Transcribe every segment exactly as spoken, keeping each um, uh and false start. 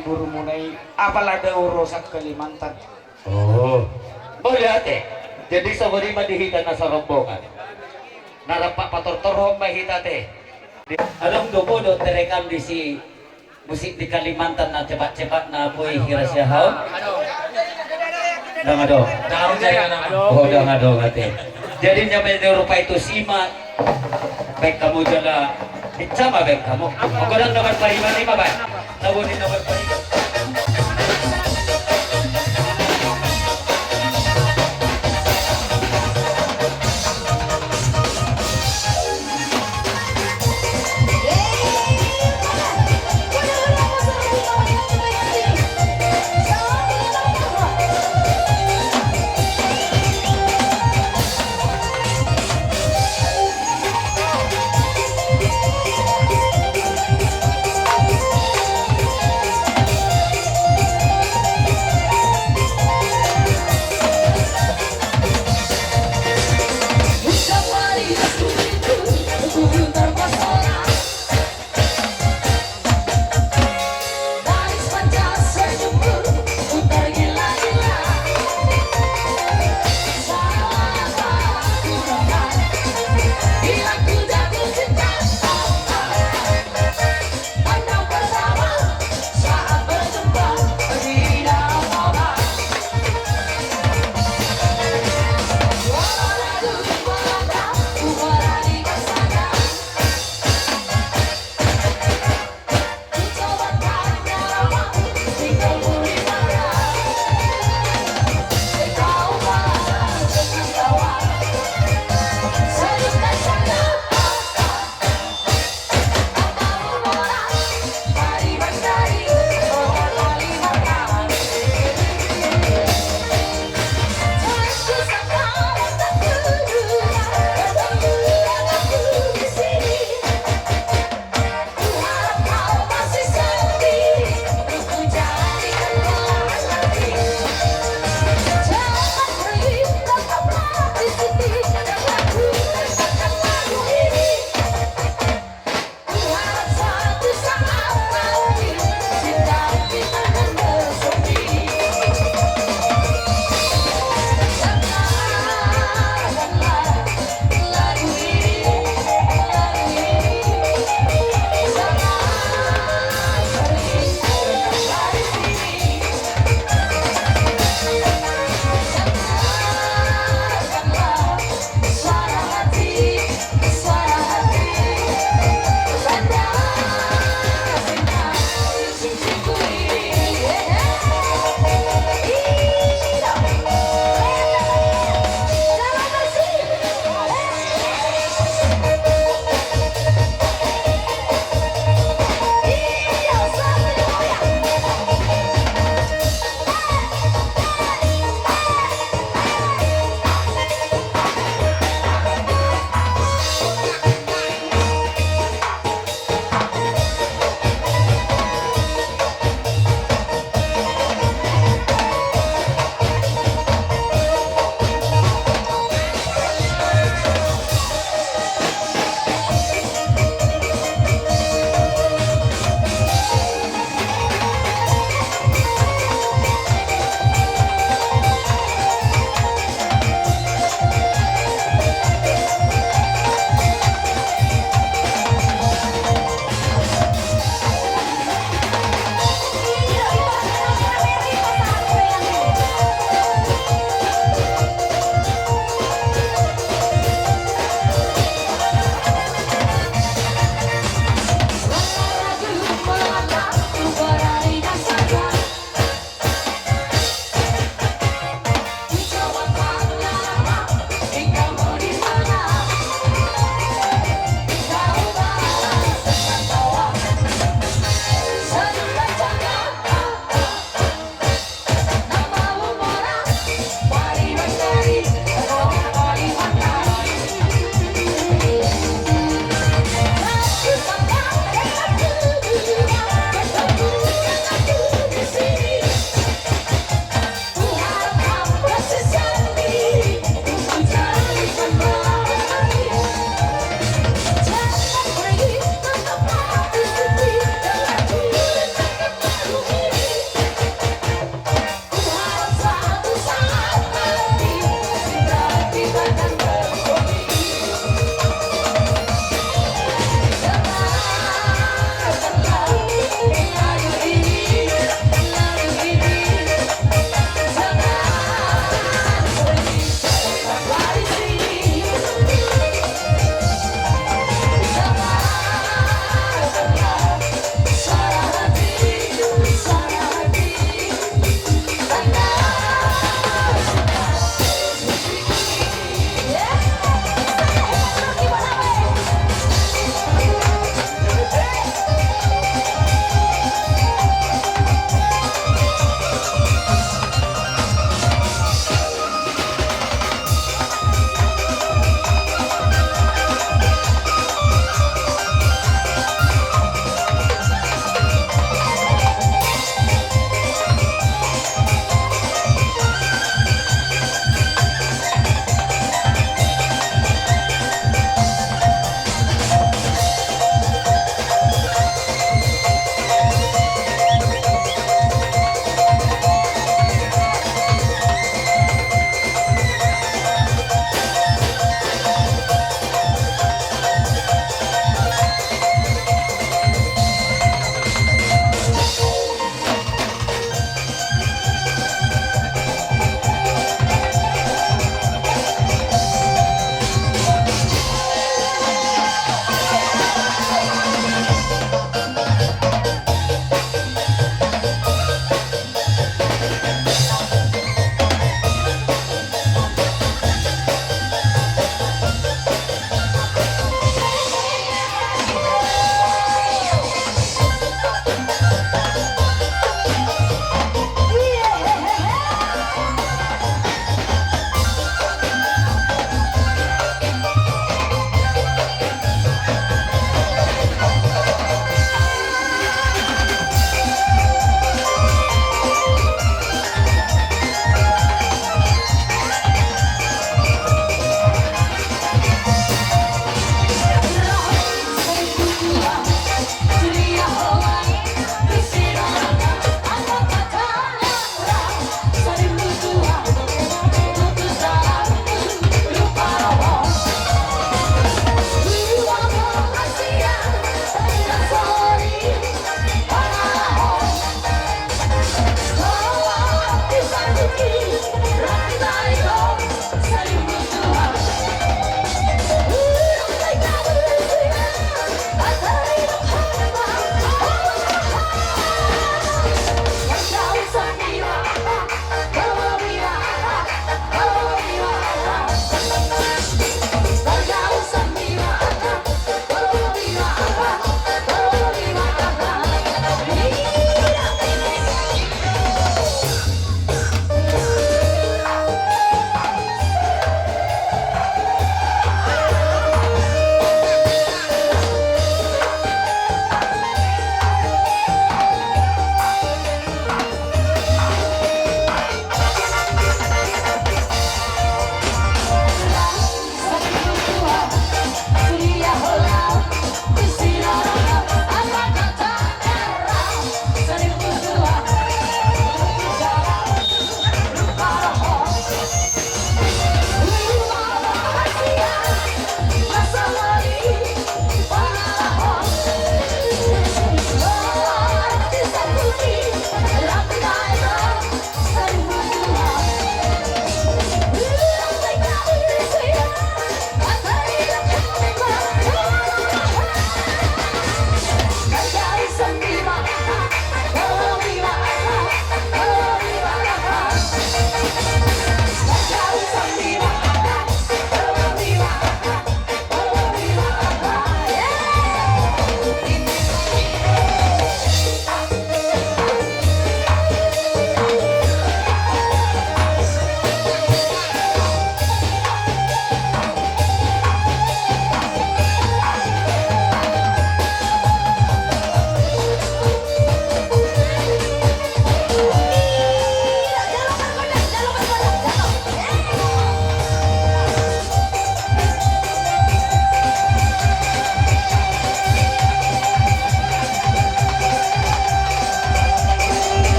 Borumuna i, apala dao ro sian Kalimantan. Oh. Boi ate. Jadi songon i ma di hita na sarombongan. Na rap patortorhon ma hita ate. Adong do, boi do terekam disi musik di Kalimantan na cepat-cepat na boi hira sian hau? Ndang adong. Ndang adong. Oh, ndang adong ate. Jadi nyampe di rupa itu sima. Baen hamu jala, bincang ma baen hamu. Anggo dang nomor parlima, lima baen. Tabo ni nomor parlima.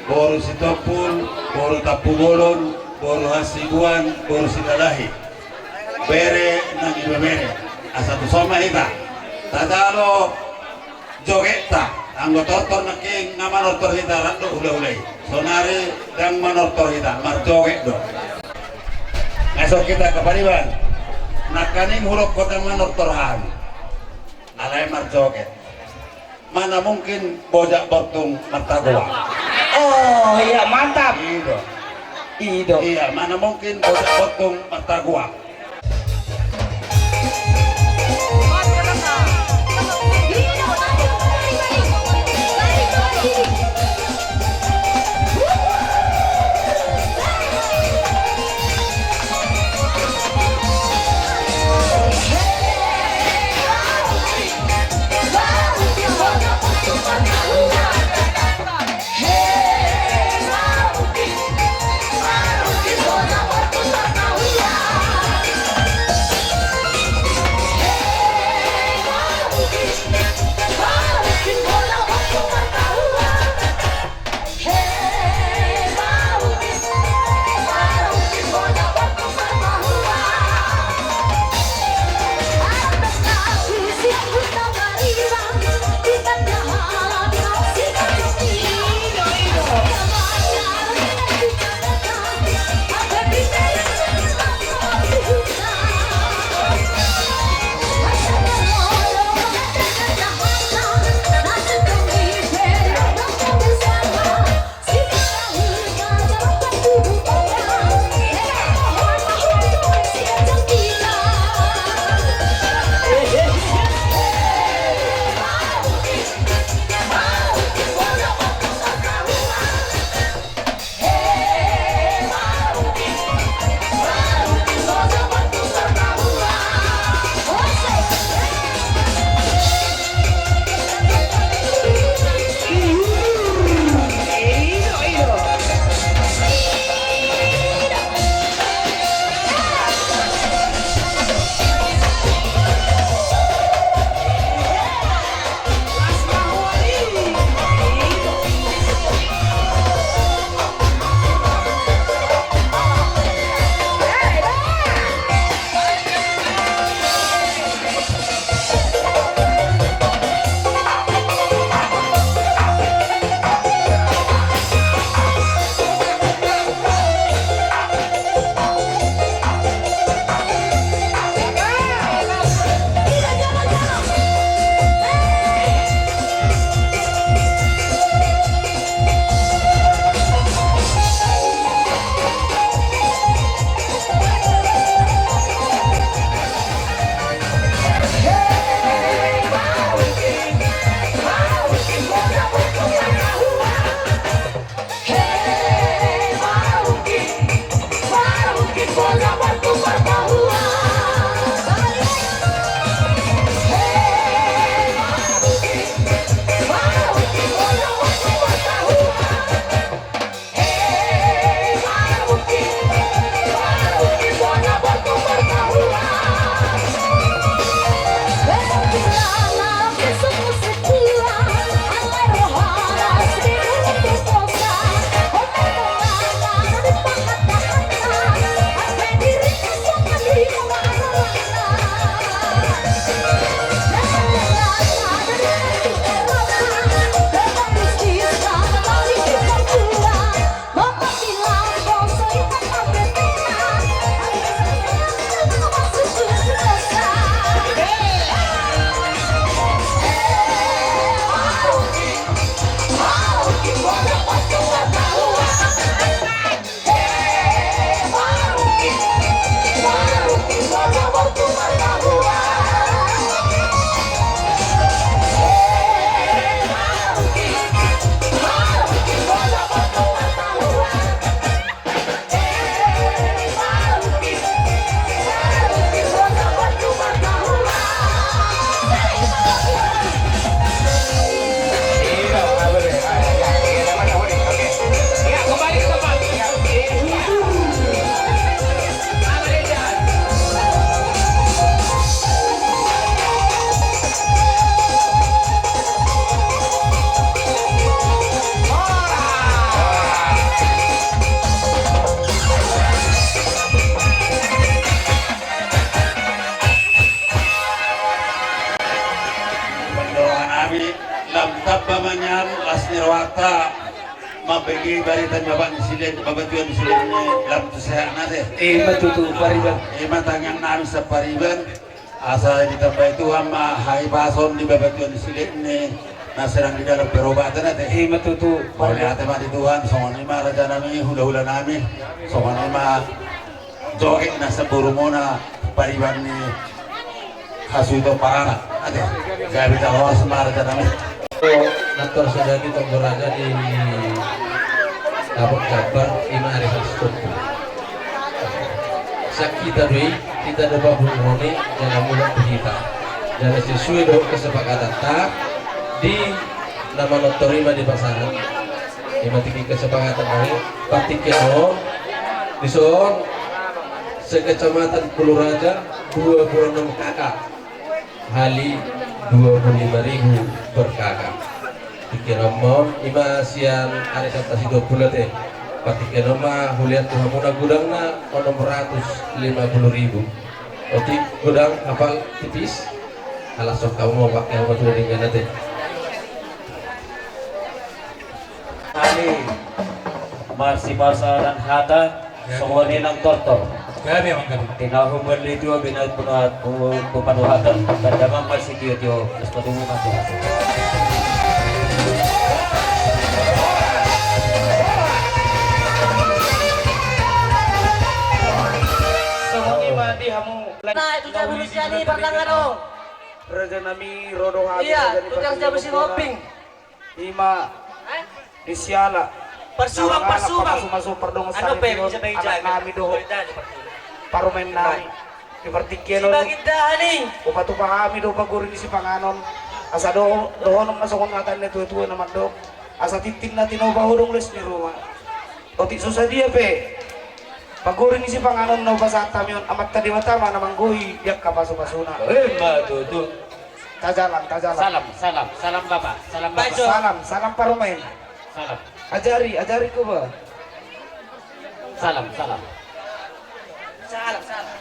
Boru Sitompul, boru Tampubolon, boru Hasibuan, boru Silalahi. Bere nang ibebere. Asa tuson ma hita. Tajalo jogetta. Anggo tortor nangkin nga manortor hita, rap do hulahula i. Sonari ndang manortor hita, marjoget do. Nga so hita kapariban. Nangkaning hudok hita manortor hami. Alai marjoget. Mana mungkin bojak bortung martagoa. Oh iya, mantap. Ido. Ido. Iya, mana mungkin bojak bortung martagoa. Ta mambege barita ni bapak ni silehon, bapak tua ni silehon, lam tu sehat nate. Ima tutu pariban. Ima tangiang nami sapariban. Asa ditambai Tuhan ma hahipason di bapak tua ni silehon na sedang di dalam perobatan nate. Ima tutu. Mauliate ma di Tuhan, songon i ma raja nami, hula-hula nami. Songon i ma joget na saburumuna pariban ni hasuhuton paranak. Ate, gabe jala horas ma raja nami. Nang tor sadari tonggo raja di Tabok Jabar ima ari Sabtu. Sian hita do i, hita do pabungoni jala mulak tu hita. Jala sesuai dohot kesepakatanta di na manortor ima di pasaran. Ima tingki kesepakatan nami, partingkian on, dison, sekecamatan Pulu Raja, dua puluh enam K K. Hali dua puluh lima ribu per K K. Tingkian on, ima sian ari Sabtu sidua puluh te. Partingkian on ma huliat tu hamuna godangna onom ratus lima puluh ribu. Otik godang hapal tipis. Alas songkau mau pakai apa sudah tinggal nanti. Hami marsipasahat hata, songon i nang tortor. Gabe, amang, gabe. Tinahu mali tua bina punat tu panuhatan, tanda ma sitio-tio, terus patungu ma tu hati. Songon i ma di hamu. Nah, itu jabu siani partangan dong. Raja nami ro do hami. Iya, raja ni tu jabu partangan si dong. Ima di siala. Parsubang, parsubang. Pasu-pasu pardongan saripeon, anak nami dohot parumaen nami. Di partingkian on, hupa-tupa hami do pagori ni sipanganon. Asa do, dohonon ma songon hata ni natua-tua na mandok. Asa tintin na tinopa hudung les ni ruma. Otik so sadia pe pagori ni sipanganon na hupasahat hami on, Amanta Debata ma na manggohi di angka pasu-pasuna. Ima tutu. Tajalang, tajalang. Salam, salam, salam bapak, salam bapak. Salam, salam parumaen. Salam. Ajari, ajari ko ba. Salam, salam. Salam, salam.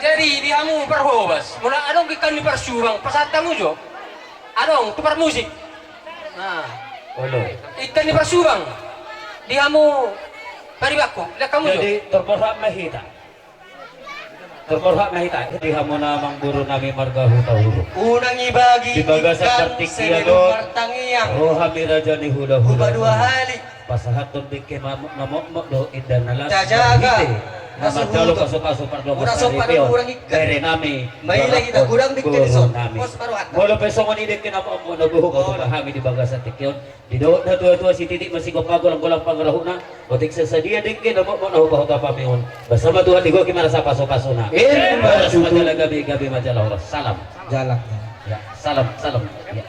Jadi di hamu parhobas, molo adong ingkon ni parsubang, pasahat hamu jo. Adong tu parmusik. Nah. Olo. Ingkon ni parsubang. Di hamu paribanku, lihat hamu jo. Jadi terpaksa ma hita. Terpaksa ma hita, di hamuna amangboru nami marga Hutauruk. Unang ibagi di bagasan partingkian on, ro hami raja ni hula-hula. Hupa dua hali. Pasahathon dengke na mokmok dohot indahan na las. Tajaga. Na manjalo pasu-pasu pardongan saripeon. Bere nami. Maila hita godang dengke dison. Molo pe songon i dengke na mokmok na bohuk, hupa hami di bagasan tingki on. Didok natua-tua, sititik ma sigompa, golang-golang pangarahutna. Otik so sadia dengke na mokmok na hupasahat hami on, basa ma Tuhan, digohi ma rasa pasu-pasuna. Ima tutu. Gabe, gabe ma jala horas. Salam. Jalang. Ya, salam, salam. Ya.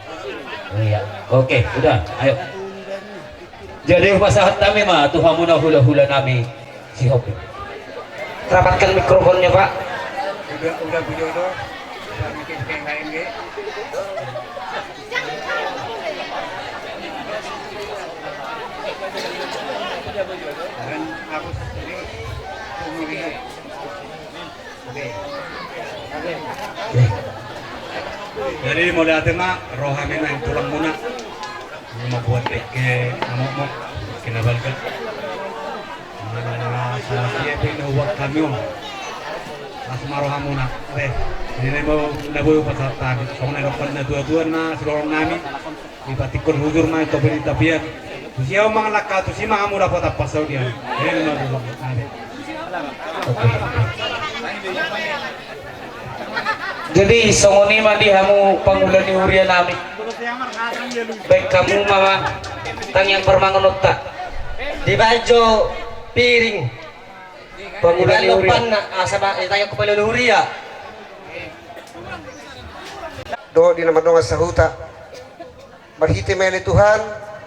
Iya. Oke, udah. Ayo. Jadi pasahat hami ma tu hamuna hula-hula nami. Sihok. Rapatkan mikrofonnya, Pak. Udah, udah, Bu Jodo. Udah bikin kayak lain, Ge. Dan aku sendiri umur ini. Oke. Oke. Jadi, mauliate ma, ro hami nang tulangmuna. Ima buat dengke na mokmok, dengke na balga. Nah, sadia pe na hubuat hami on, las ma rohamuna. Oke. Jadi na boi, na boi pasahat hami. Songon na didok natua-tua na sidohonon nami. Dipatingkon hujur ma i topi di tapian. Tusi ahu mangalangka, tusi ma hamu dapotan parsaulian. Ima tutu. Oke. Jadi songon i ma di hamu pangula ni huria nami. Baen hamu ma tangiang parmangononta. Dibaen jo piring. Pangula ni huria. Asa ba, eh, tangiang pangula ni huria. Dohot di na mardongan sahuta. Marhite ma i ale Tuhan,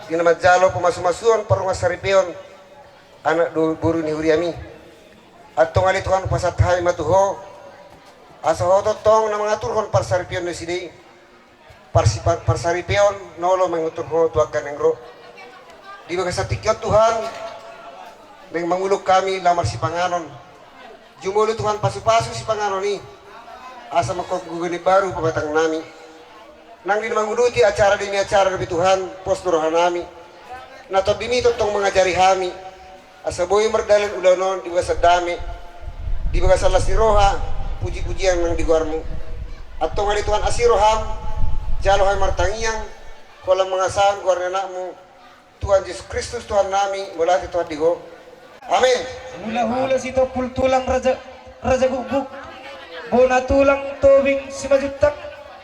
di na manjalo pamasu-masuon pardongan saripeon. Anak do boru ni huriami. Antong ale Tuhan, pasahat hami ma tu Ho. Asa Ho tongtong na mangaturhon parsaripeon nasida i. Parsi-, par-, parsaripeon na olo mangihuthon Ho tu angka naeng ro. Di bagasan tingki on Tuhan, naeng mangulahon hami laho marsipanganon. Jumolo Tuhan pasu-pasu sipanganon i. Asa mangkok gogo ni baru pamatang nami. Nang di na manguduti acara demi acara dope Tuhan, pos do roha nami. Na tondimi tongtong mangajari hami, asa boi mardalan ulaon on di bagasan dame, di bagasan las ni roha, puji-pujian nang di goarmu. Antong ale Tuhan, asi roham, jalo hami martangiang, holan mangasahon goar ni anakmu, Tuhan Jesus Kristus Tuhan nami, mauliate Tuhan di Ho. Amin. Hulahula Sitompul tulang raja, raja gukguk, bona tulang Tobing Simanjuntak,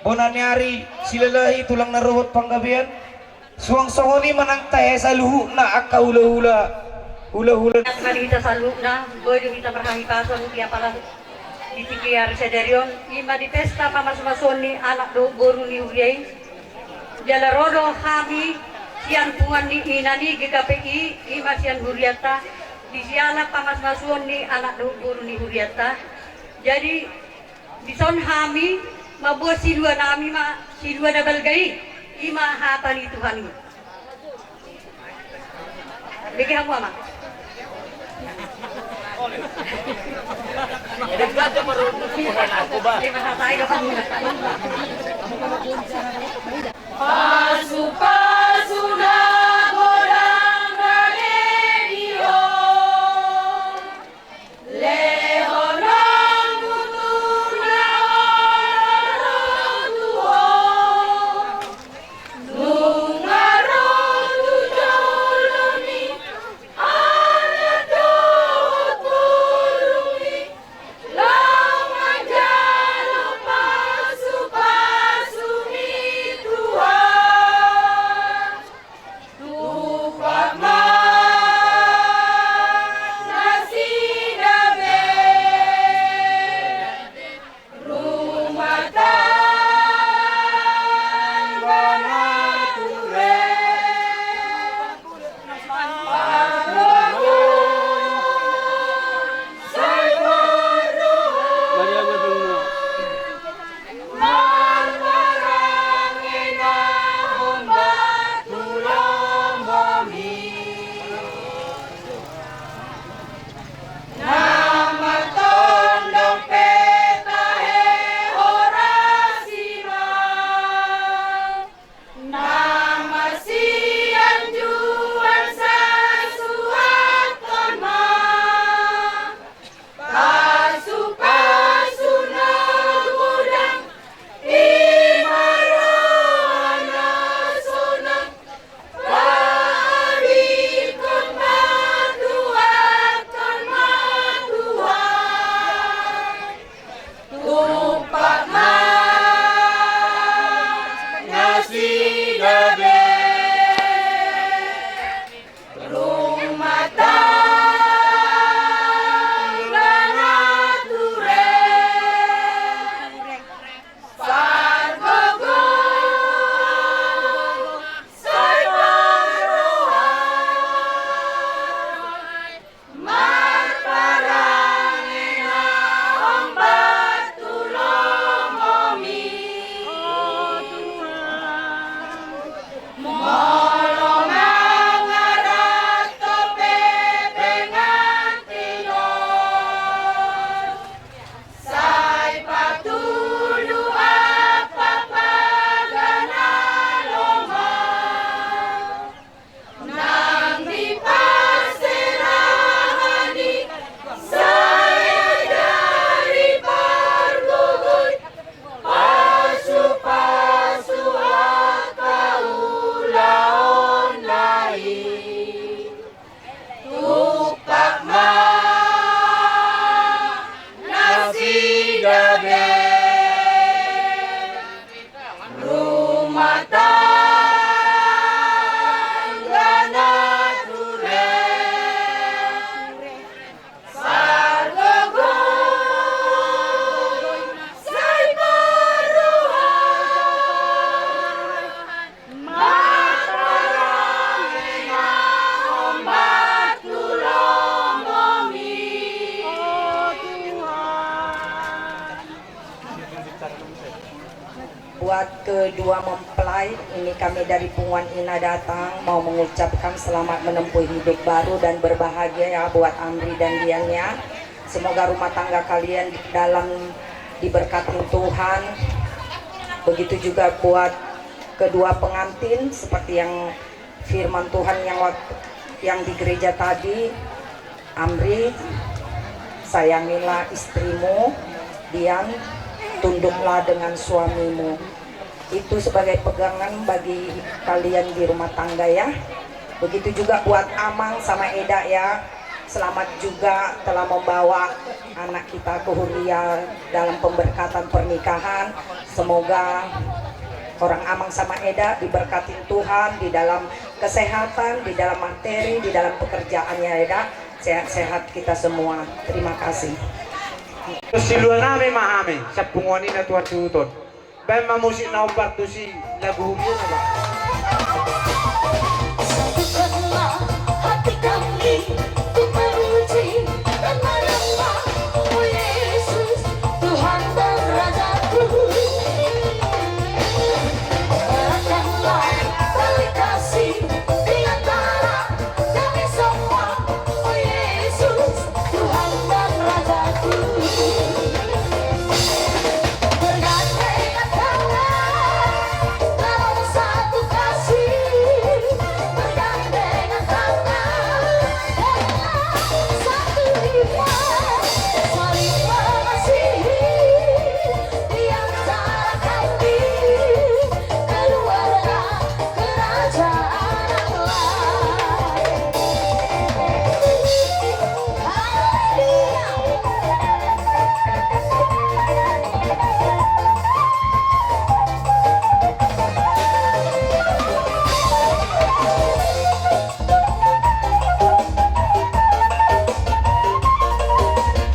bona ni ari Silalahi tulang na robot Panggabean. Suang songon i ma nang tahe saluhutna angka hulahula, hulahula. Nang ma di hita saluhutna, boi do hita marhahipason di apala di tingki ari sadari on, i ma di pesta pamasumasuon ni anak dohot boru ni huria i. Jala ro do hami sian punguan ni ina ni G K P I, i ma sian hurianta, di siala pamasumasuon ni anak dohot boru ni hurianta. Jadi, dison hami mamboan silua nami ma, silua na balga i, i ma hata ni Tuhan i. Bege hamu, Amang. Pasupasu na godang rade di ho. Lehononmu tu na olo ro tu ho. Nunga ro tu jolo ni anak dohot boru i, laho manjalo pasupasumi Tuhan. Tumpak ma nasida be, rumah tangga na ture. Sai marroha. Marparange na hombar tu lombomi. Na martondong pe tahe horasi ma. Na marsianjuan sasuhathon ma. Pasupasu na godang i ma roha na sonang. Paabihon ma, tuakkon ma Tuhan. Tumpak ma nasida be. Rumah tangga na ture. Pargogoi sai marroha. Marparange na hombar tu lombomi. O Tuhan. Molo mangaranto pe pengantin on, sai patudu ampa pagana lomo. Nang di parserahan i sai ajari pargogoi, pasupasu angka ulaonna i. Tumpak ma nasida be. Rumah tangga na ture. Pargogoi sai marroha. Marparange na hombar tu lombomi. O Tuhan. Buat kedua mempelai ini, kami dari Punguan Ina datang mau mengucapkan selamat menempuh hidup baru dan berbahagia ya buat Amri dan Dian ya. Semoga rumah tangga kalian dalam diberkati Tuhan. Begitu juga buat kedua pengantin, seperti yang Firman Tuhan yang waktu, yang di gereja tadi, Amri, sayangilah istrimu, Dian, tunduklah dengan suamimu. Itu sebagai pegangan bagi kalian di rumah tangga, ya. Begitu juga buat Amang sama Eda, ya. Selamat juga telah membawa anak kita ke Huria dalam pemberkatan pernikahan. Semoga orang Amang sama Eda diberkatin Tuhan di dalam kesehatan, di dalam materi, di dalam pekerjaannya, Eda. Sehat-sehat kita semua. Terima kasih. Siluanami ma hami, sapunguan i na tuan tuton. Baen ma musik na hombar tusi lagu Huria na ba. Satukanlah hati kami untuk memuji dan menyembah, oh Yesus, Tuhan dan Rajaku. Gerakanlah tali kasih di antara kami semua, oh Yesus, Tuhan dan Rajaku. Bergandengan tangan dalam satu kasih, bergandengan tangan dalam satu iman, saling mengasihi di antara kami, keluarga kerajaan Allah. Haleluya.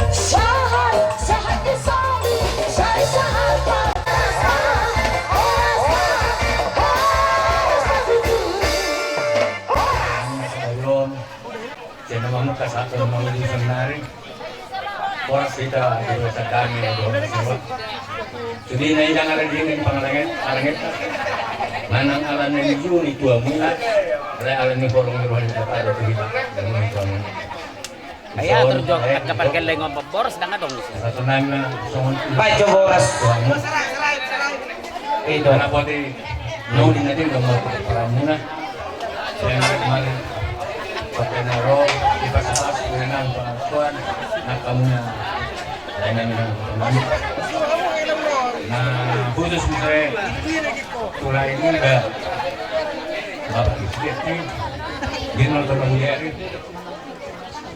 Sahat, sahat di sahali, sahali sahat. Horas. Horas. Jana mamuk ka satu mamuk di sannari. Horas hita di sandang ni dohot siwa. Sude na inang ala di hita ni pangaranget, aranget. Manang ala ni juru ni tuamuna. Alai ala ni horong ni roha ni Debata do tu hita. Dang ni tuamuna. Ai atur jo angka pargellengon, boras dang adong di sini. Satu nama songon. Baik jo boras. Tuamuna. Itu. Kenapa di nau di nanti gambar peramuna. Yang kemarin pakai naro di pas-pas dengan pengasuhan nak kamunya. Dengan dengan teman. Nah, khusus misalnya tulah ini udah bapak istri ini dia nonton dia.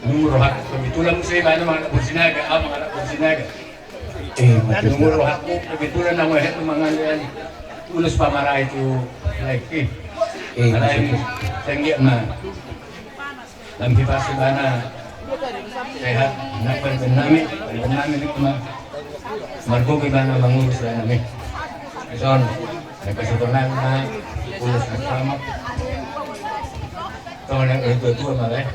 Nunga rohangku kebetulan muse ibana mangalap kursi naga, au mangalap kursi naga. Eh, nunga rohangku kebetulan na muse mangalap ulos pamarai tu lae. Eh, alai sanggiat ma. Lam hipas ibana sehat, na pariban nami, pariban nami ni kuma. Margogo ibana mangurus lae nami. Son. Nang kasih tonang na ulos na sama. Tonang na tua-tua malah.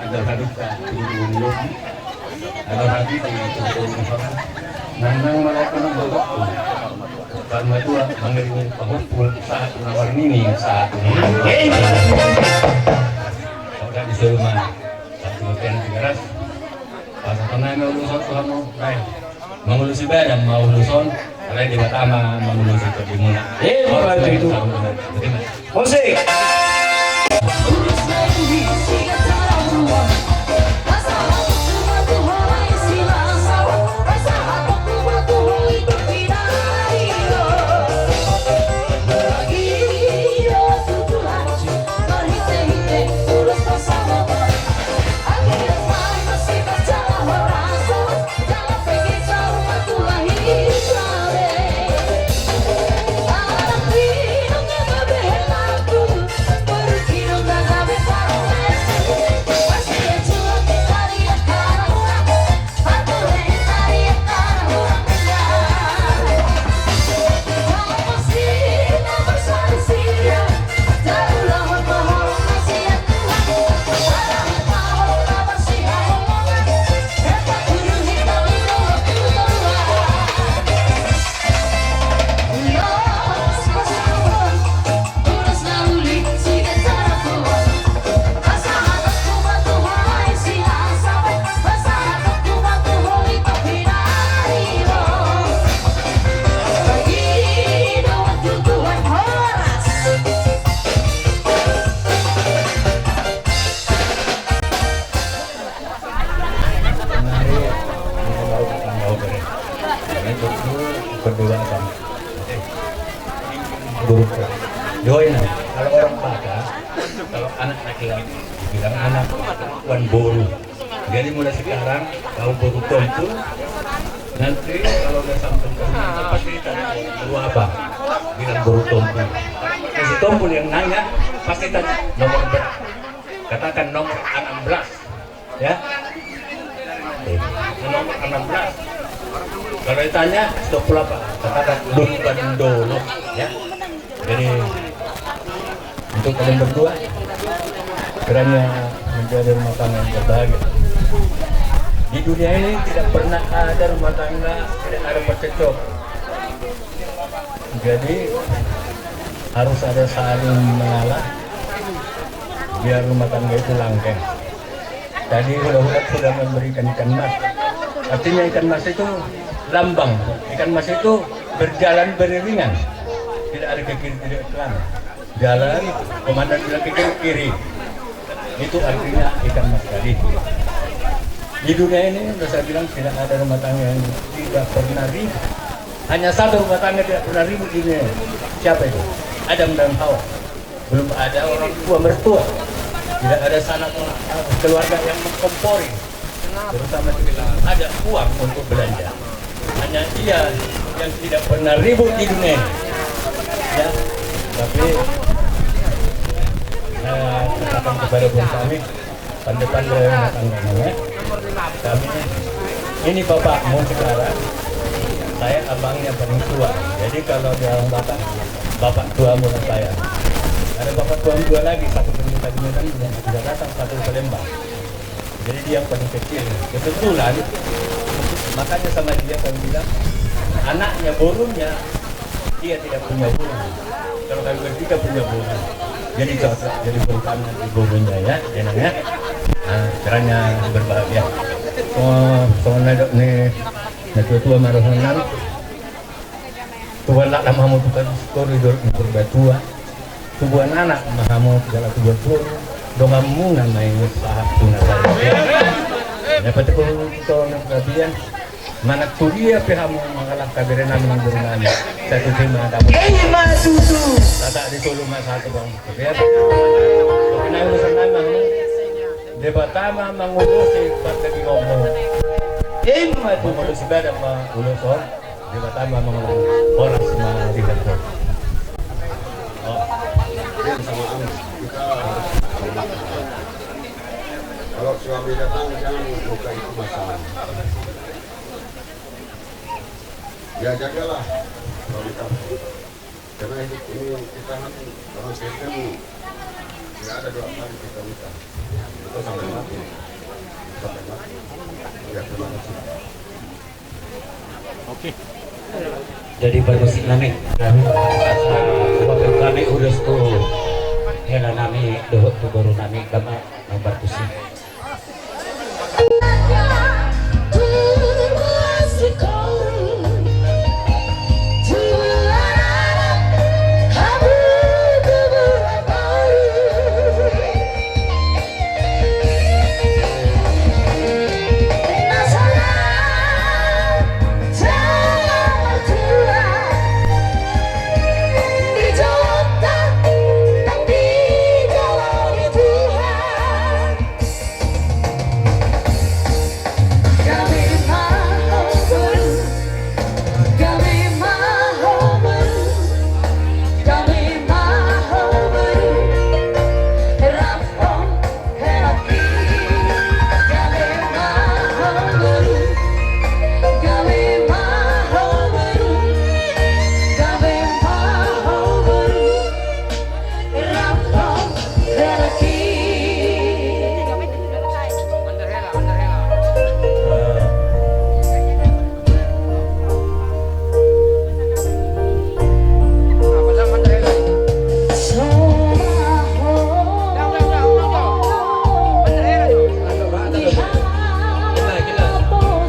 Ada haduka, ada hati di. Nang nang malah tonang bapak. Karena tua mengiringi pahupul saat nawar nini saat ini. Oke, disuruh mana? Satu bagian tiga ras. Pasahaton nami ulos on tu hamu, bae. Mangulusi badan ma ulos on, alai Debata ma mangulusi tondimuna. Eh, bapak itu. Musik. Di ho inang, kalau orang Batak, kalau anak laki-laki, bilang anak, tuan boru. Jadi mulai sekarang, kau boru Tompu, nanti kalau udah sampai ke rumah, pasti ditanya, "Lu apa?" Bilang, "Boru Tompu." Jadi Tompu yang nanya, pasti tanya, "Nomor berapa?" Katakan, "Nomor enam belas." Ya. Eh, nomor enam belas. Kalau ditanya, "Stop pula, Pak." Katakan, "Lumban Dolok." Ya. Jadi, untuk kalian berdua, kiranya menjadi rumah tangga yang berbahagia. Di dunia ini tidak pernah ada rumah tangga tidak ada percekcokan. Jadi, harus ada saling mengalah biar rumah tangga itu langgeng. Tadi hula-hula sudah memberikan ikan mas. Artinya ikan mas itu lambang. Ikan mas itu berjalan beriringan. Tidak ada ke kiri, tidak ke kanan. Jalan, komandan bilang ke kiri, kiri. Itu artinya ikan mas tadi. Di dunia ini, udah saya bilang, tidak ada rumah tangga yang tidak pernah ribut. Hanya satu rumah tangga tidak pernah ribut di dunia ini. Siapa itu? Adam dan Hawa. Belum ada orang tua mertua. Tidak ada sanak keluarga yang mengkompori. Terutama tidak ada uang untuk belanja. Hanya ia yang tidak pernah ribut di dunia ini. Ya, tapi saya katakan kepada bung kami, pandai-pandai rumah tangganya, ya. Kami, ini bapakmu sekarang, saya abangnya paling tua. Jadi kalau dia orang Batak, bapak tuamu lah saya. Ada bapak tuamu dua lagi, satu pendeta Bintan, yang sudah datang, satu Palembang. Jadi dia yang paling kecil. Kebetulan, makanya sama dia kami bilang, anaknya, borunnya, dia tidak punya burung. Kalau kami bertiga punya burung. Jadi cocok, jadi burung kami nanti borunnya ya, enak ya. Nah, kiranya berbahagia. Oh, songon na didok ni natua-tua ma dohononta. Tubuan laklak ma hamu tu koridor ni Purbatua. Tubuan anak ma hamu tu jala tubuan boru. Donganmuna ma i sahat tu na sahat. Dapothon tong na gabe. Manang tu dia pe hamu mangalangka, berenami nang borunami. Satu tema dapat. Ima tutu. Tata di Solo ma satu bang. Tapi apa? Tapi na urusan nama. Debata ma mangurusi pardagingonmu. Ima tutu. Mangurusi badan ma urusan. Debata ma mangoloi, horas ma di hatimu. Oh. Dia sama Amis, kita harus hormat. Kalau suami datang, jangan buka itu masalah. Ya, jagalah suami kamu. Karena hidup ini kita kan, orang sehat kan tidak ada dua kali kita minta. Itu sampai mati. Sampai mati. Ya, terima kasih. Oke. Jadi parmusik nami, kami, kami ulos tu hela nami dohot tu boru nami, kama nomor tusi.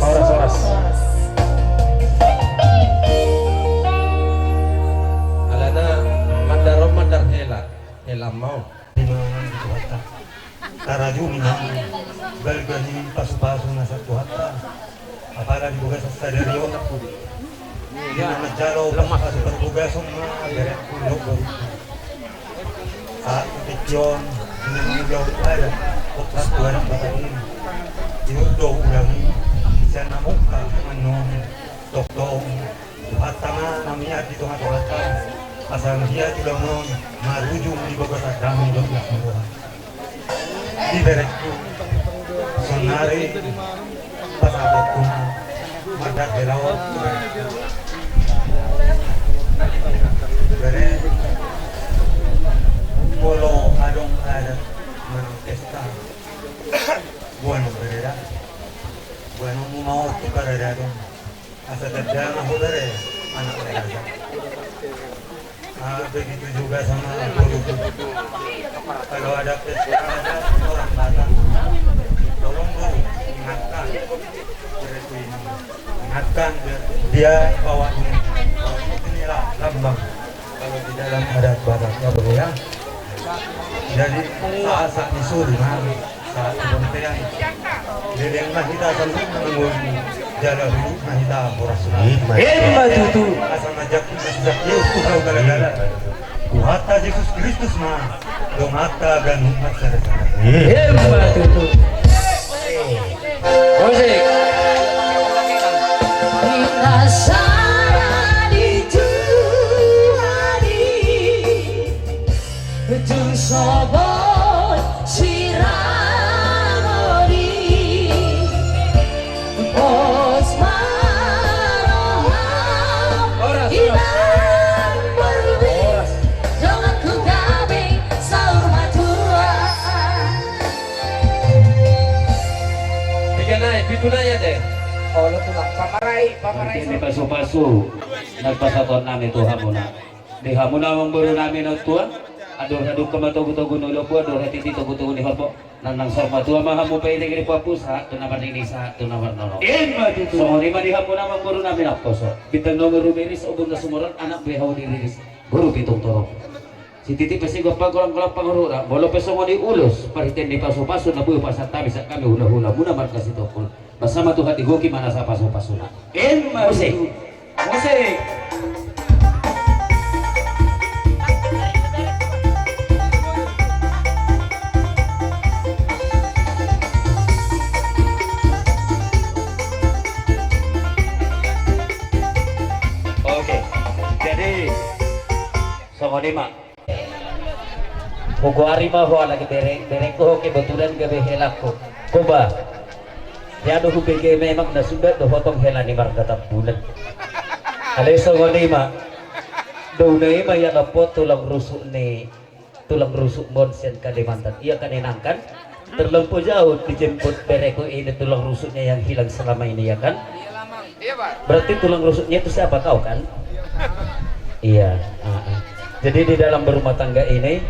Horas, horas. Alana mandar on mandar hela, hela ma on. Di ma di Tuhanta. Tarajumi ma balga ni pasupasu na sian Tuhanta. Apala di bagasan sadari on. Di na manjalo pasupasu parbogason ma berengku dohot borungku. Jon, inang ni gaul adat, opat tu anak bapa i. Tiur do ulang i, sian na mungka, manong, tongtong. Tuhan tama na miat di tonga-tonganta, asa dia tulang on, marujung di bagasan damang dohot las ni roha. Di berengku, sonari, Pasahaton ma, mardalan hela on. Bere, molo adong adat manang pesta, boanon bere da. Boanonmu ma on tu paradaton. Asa tanda ma ho bere, anak ni raja. Ah, begitu juga sama boruku. Kalau ada pesta adat orang Batak, tolong, Buru, ingatkan. Ingatkan dia, dia bahwa ini, bahwa inilah lambang kalau di dalam adat Batak, ya, Buru, ya. Jadi, saat-saat disuruh, nah, Sahat tu bontean. Leleng ma hita sandok na mangolu, jala huhut ma hita horas. Ima tutu. Asa manjangkit na si Sakeus tu hau galagala. Tuhanta Jesus Kristus ma donganta ganup marsada-sada. Ima tutu. Musik. Hita sada di Tuhan i. Tung sobot siramodi, pos ma roha. Horas, horas. Ibang boru be, horas. Donganku gabe saur matua. Piga nai, pitu nai ate. Olo tulang, pamarai, pamarai. Marhite ni pasu-pasu na pasahaton nami tu hamuna. Di hamu na amangboru nami na tua, andor hadungka ma togu-togu ni lombu, andor hatiti togu-togu ni horbo. Nang saur matua ma hamu paidek di pahompu, sahat tu na marnini, sahat tu na marnono. Ima tutu. Songon i ma di hamu na amangboru nami na poso. Bintang na umiris, ombun na sumorop, anak be hau diriris. Boru pitung torop. Sititi pe sigompa, golang-golang pangarahutna. Molo pe songon i ulos, marhite ni pasu-pasu na boi pasahat hami sian hami hula-hulamuna marga Sitompul. Basa ma Tuhan digohi ma nasa pasu-pasuna. Ima tutu. Musik. Musik. Oke. Jadi, songon i ma. Hugoari ma ho, alai bere, berengku, ho kebetulan gabe helangku. Hoba. Ia do hubege memang na suda dohot hela ni marga Tambunan. Alai songon i ma. Dohona i ma ia lompo tulang rusuk ni, tulang rusukmon sian Kalimantan. Ia kan, inang, kan? Terlampau jauh dijemput bereku ini tulang rusuknya yang hilang selama ini, ya kan? Berarti tulang rusuknya itu siapa, kau kan? Iya, heeh. Jadi di dalam berumah tangga ini,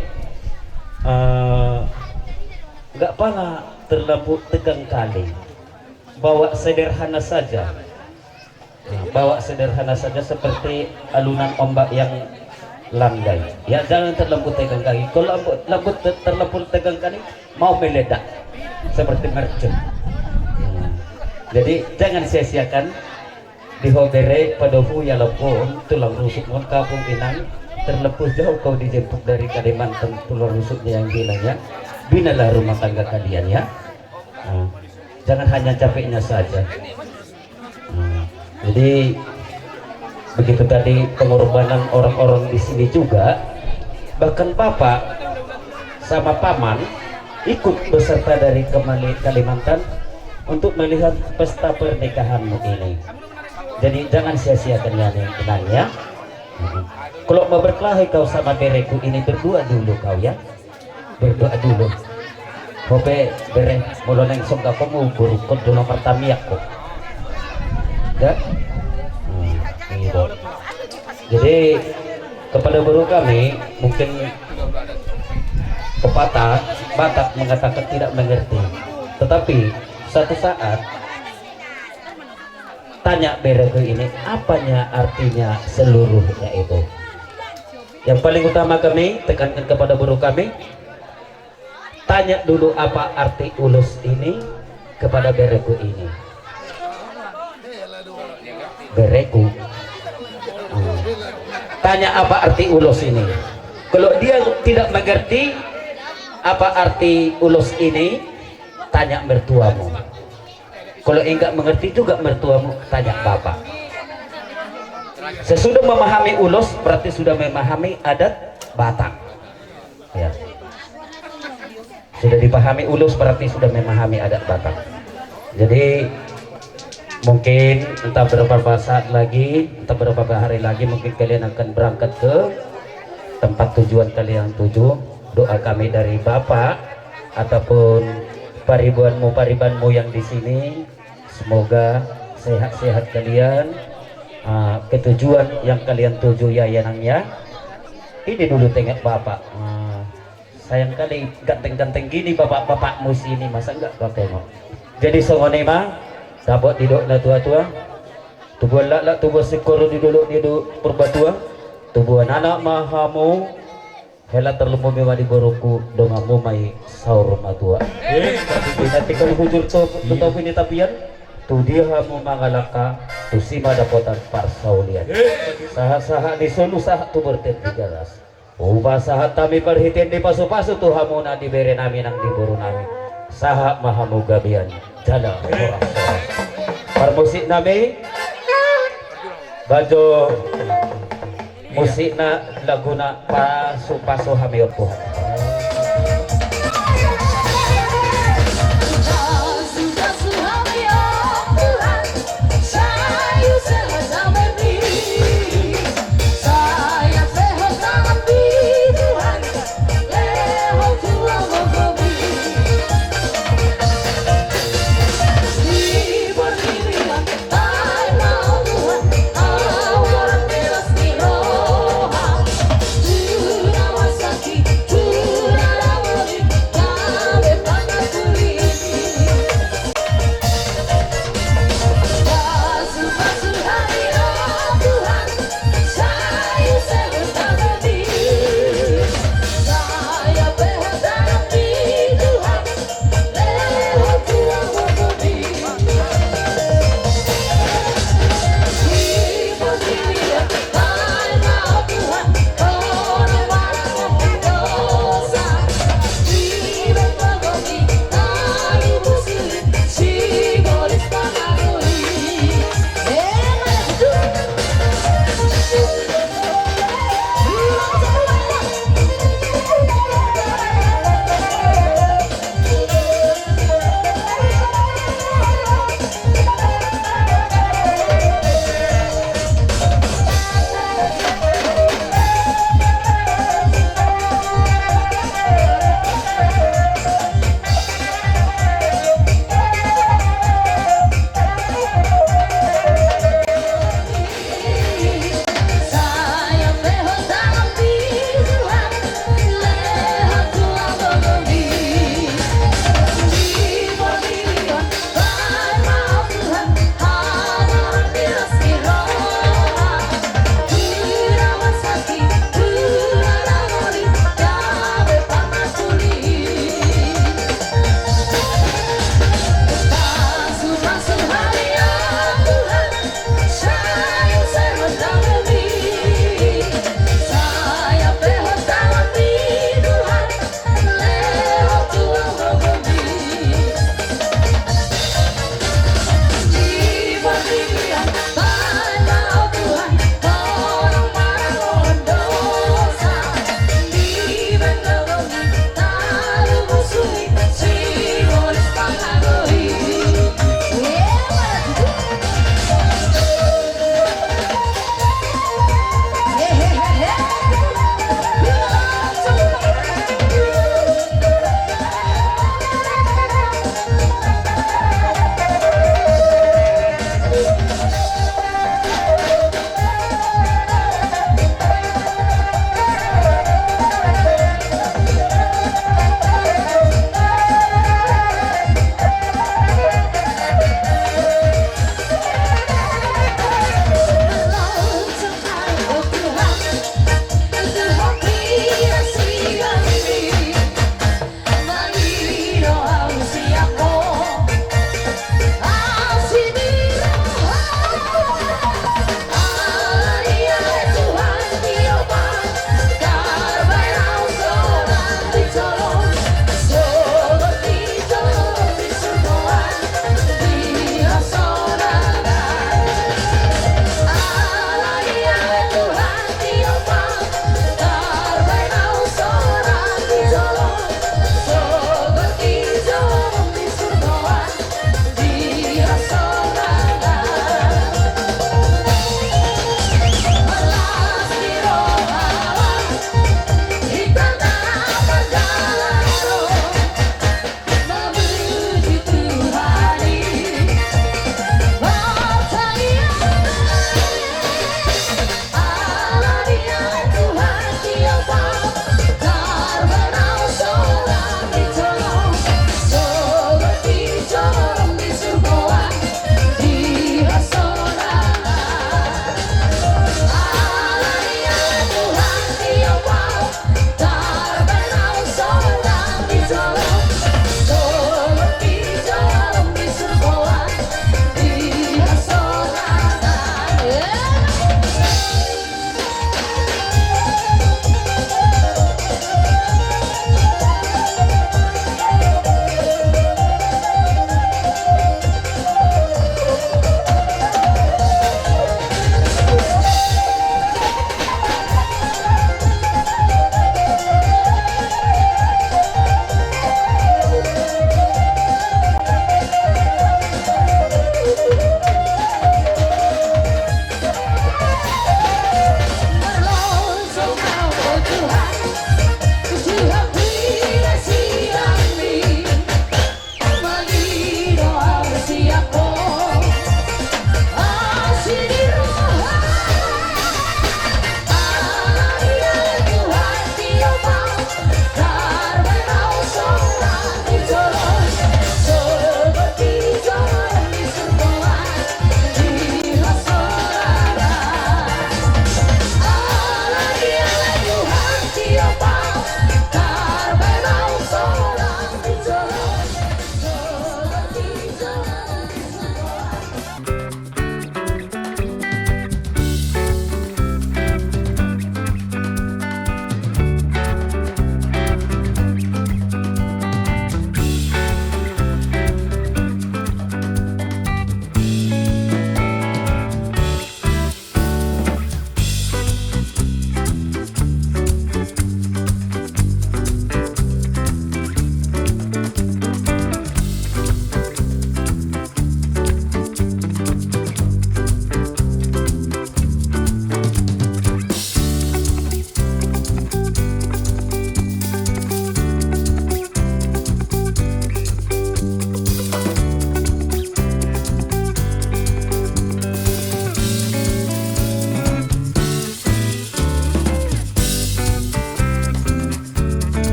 eh, nggak pala terlampau tegang kali. Bawa sederhana saja. Nah, bawa sederhana saja seperti alunan ombak yang landai. Ya, jangan terlampau tegang kali. Kalau lampau, lampau te-, terlampau tegang kali, mau meledak seperti mercon. Hmm. Jadi, jangan sia-siakan di ho bere, pado hu ia lompo on, tulang rusukmon, kampung inang, terlampau jauh kau dijemput dari Kalimantan, tulang rusuknya yang hilang, ya. Binalah rumah tangga kalian, ya. Nah, jangan hanya capeknya saja. Hmm. Jadi, begitu tadi pengorbanan orang-orang di sini juga, bahkan bapak sama paman ikut beserta dari kemali-, Kalimantan untuk melihat pesta pernikahanmu ini. Jadi, jangan sia-siakan ya, Neng, Inang, ya. Hmm. Kalau mau berkelahi kau sama bereku ini, berdua dulu kau, ya. Berdoa dulu. Ho pe bere, molo naeng songgap hamu, boru, jolo martamiang ho. Ya? Hmm, gitu. Jadi, kepada boru kami, mungkin pepatah Batak mengatakan tidak mengerti. Tetapi, suatu saat, tanya bereku ini, apanya artinya seluruhnya itu? Yang paling utama kami tekankan kepada boru kami, tanya dulu apa arti ulos ini kepada bereku ini. Bereku. Hmm. Tanya apa arti ulos ini. Kalau dia tidak mengerti, apa arti ulos ini? Tanya mertuamu. Kalau enggak mengerti juga mertuamu, tanya bapak. Sesudah memahami ulos, berarti sudah memahami adat Batak. Ya. Sudah dipahami ulos, berarti sudah memahami adat Batak. Jadi, mungkin entah berapa saat lagi, entah berapa hari lagi, mungkin kalian akan berangkat ke tempat tujuan kalian tuju. Doa kami dari Bapak ataupun paribanmu, paribanmu yang di sini, semoga sehat-sehat kalian. Ah, ke tujuan yang kalian tuju, ya, ya, Nang, ya. Ini dulu tengok Bapak. Ah, sayang kali ganteng-ganteng gini bapak-bapakmu sini, masa enggak kau tengok? Jadi songon i ma, dapot didok na tua-tua. Tubuan laklak, tubuan singkoru, di dolok ni do Purbatua. Tubuan anak ma hamu, hela tarlumobi ma di borungku, donganmu ma i saur matua. Eh, di na tinggal hujur tu, tu topi ni tapian, tu dia hamu mangalangka, tusi ma dapotan parsaulian. Eh, sahat-sahat ni solu, sahat tu bontean Tigaras. Hupasahat hami parhitean ni pasu-pasu tu hamu na di bere nami nang di boru nami. Sahat ma hamu gabean jala horas-horas. Parmusik nami, bajo musikna, laguna pasu-pasu hami ompu.